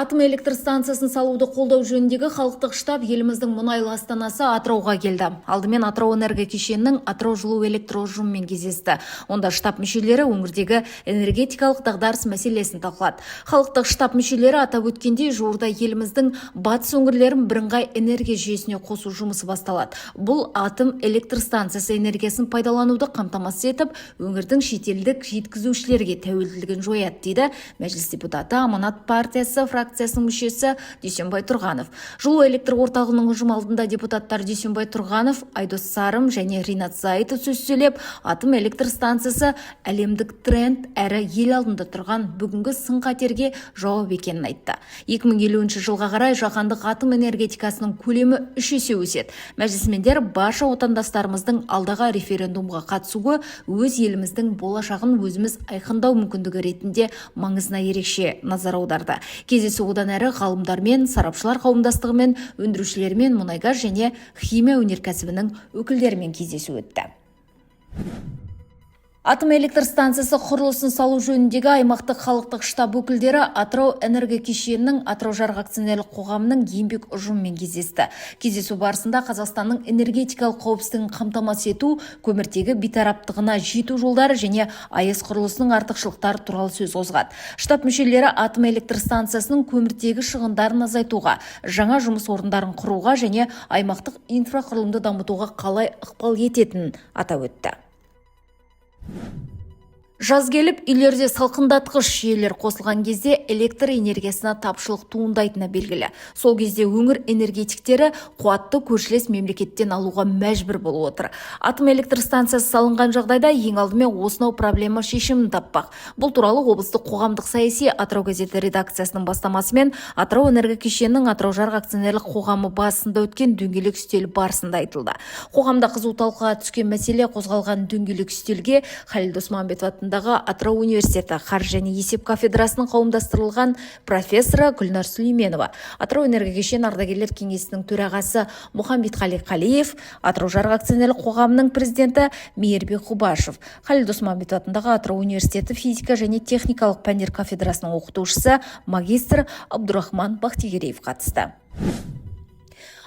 Атом электр станциясын салуды қолдау жөніндегі халықтық штаб еліміздің мұнайлы астанасы Атырауға келді. Алдымен Атырау энерго кешенінің Атырау жылу электр ұжымымен кездесті. Онда штаб мүшелері өңірдегі энергетикалық дағдарыс мәселесін талқылады. Халықтық штаб мүшелері атап өткендей, жуырда еліміздің батыс өңірлерін бірыңғай энергия жүйесіне қосу жұмысы басталады. Бұл атом электр станциясы энергиясын пайдалануды қамтамасыз етіп, өңірдің шетелдік жеткізушілерге тәуелділігін жояды, дейді Мәжіліс депутаты, Аманат партиясы фракциясының мүшесі Дүйсенбай Тұрғанов. Жылу электр орталығының ұжым алдында депутаттар Дүйсенбай Тұрғанов, Айдос Сарым және Ринат Зайтов сөз сөйлеп, атом электр станциясы әлемдік тренд әрі ел алдында тұрған бүгінгі сын қатерге жауап екенін айтты. 2050 жылға қарай жаһандық атом энергетикасының көлемі үш есе өседі. Мәжілісмендер барша отандастарымыздың алдағы референдумға қатысуы өз еліміздің болашағын өзіміз айқындау мүмкіндігі ретінде маңызына ерекше назар аударды. Кездесу одан әрі ғалымдармен, сарапшылар қауымдастығымен, өндірушілермен, мұнай-газ және химия өнеркәсібінің өкілдерімен кездесу өтті. Атом электр станциясы құрылысын салу жөніндегі аймақтық халықтық штаб өкілдері Атырау энерго кешенінің Атырау жарық акционерлік қоғамының еңбек ұжымымен кездесті. Кездесу барысында Қазақстанның энергетикалық қауіпсіздігін қамтамасыз ету, көміртегі бейтараптығына жету жолдары және АЭС құрылысының артықшылықтары туралы сөз қозғады. Штаб мүшелері атом электр станциясының көміртегі шығындарын азайтуға, жаңа жұмыс орындарын құруға және аймақтық инфрақұрылымды дамытуға қалай ықпал ететінін атап өтті. Жаз келіп, үйлерде салқындатқыш жүйелер қосылған кезде электр энергиясына тапшылық туындайтыны белгілі. Сол кезде өңір энергетиктері қуатты көршілес мемлекеттен алуға мәжбүр болып отыр. Атом электр станциясы салынған жағдайда ең алдымен осынау проблема шешімін таппақ. Бұл туралы облыстық қоғамдық саяси Атырау газеті редакциясының бастамасымен Атырау энерго кешенінің Атырау жарық акционерлік қоғамы басында өткен дөңгелек үстел барысында айтылды. Қоғамда қызу талқыға түскен мәселе қозғалған дөңгелек үстелге Халил Досмағамбетов атындағы Атырау университеті қаржы және есеп кафедрасының қауымдастырылған профессоры Гүлнар Сүлейменова, Атырау энергокешен ардагерлер кеңесінің төрағасы Мұхамбетқали Қалиев, Атырау жарық акционерлік қоғамының президенті Мейірбек Құбашев, Халил Досмағамбетов атындағы Атырау университеті физика және техникалық пәндер кафедрасының оқытушысы, магистр Абдурахман Бақтигереев қатысты.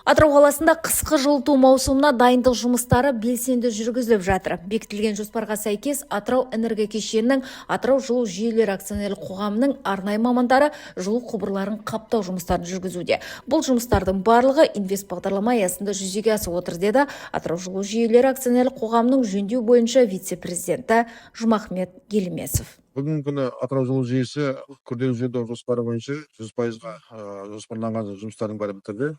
Атырау қаласында қысқы жылыту маусымына дайындық жұмыстары белсенді жүргізіліп жатыр. Бекітілген жоспарға сәйкес, Атырау энергокешенінің Атырау жылу жүйелері акционерлік қоғамының арнайы мамандары жылу құбырларын қаптау жұмыстарын жүргізуде. Бұл жұмыстардың барлығы инвест бағдарлама аясында жүзеге асып отыр, деді Атырау жылу жүйелері акционерлік қоғамының жөндеу бойынша вице-президенті Жұмахмет Елемесов. Бүгінгі күні Атырау жылу жүйесі күрделі жөндеу жоспары бойынша 100%-ға жоспарланған жұмыстардың бәрі бітірді.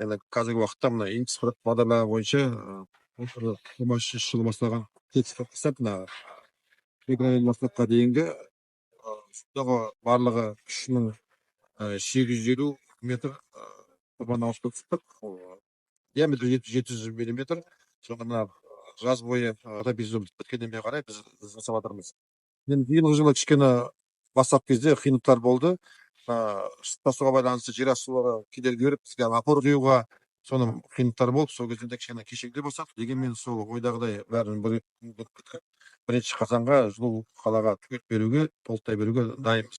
Енді қазіргі уақытта мына инвест бағдарлама бойынша 23 жылы басталған бастап, мына бастапқа дейінгі судағы барлығы 3850 метр тұрбаны ауыстырып шықтық, диаметрі 700 миллиметр. Соны мына жаз бойы сезон біткеннен бері қарай біз жасап жатырмыз. Енді биылғы жылы кішкене бастапқы кезде қиындықтар болды. Тасуға байланысты жер асты сулары кедергі беріп, бізге напор құюға соның қиындықтар болып, сол кезде де кішкене кешігіп болсақ, дегенмен сол ойдағыдай бәрін 1 қазанға жылу қалаға түгел беруге, толықтай беруге дайынбыз.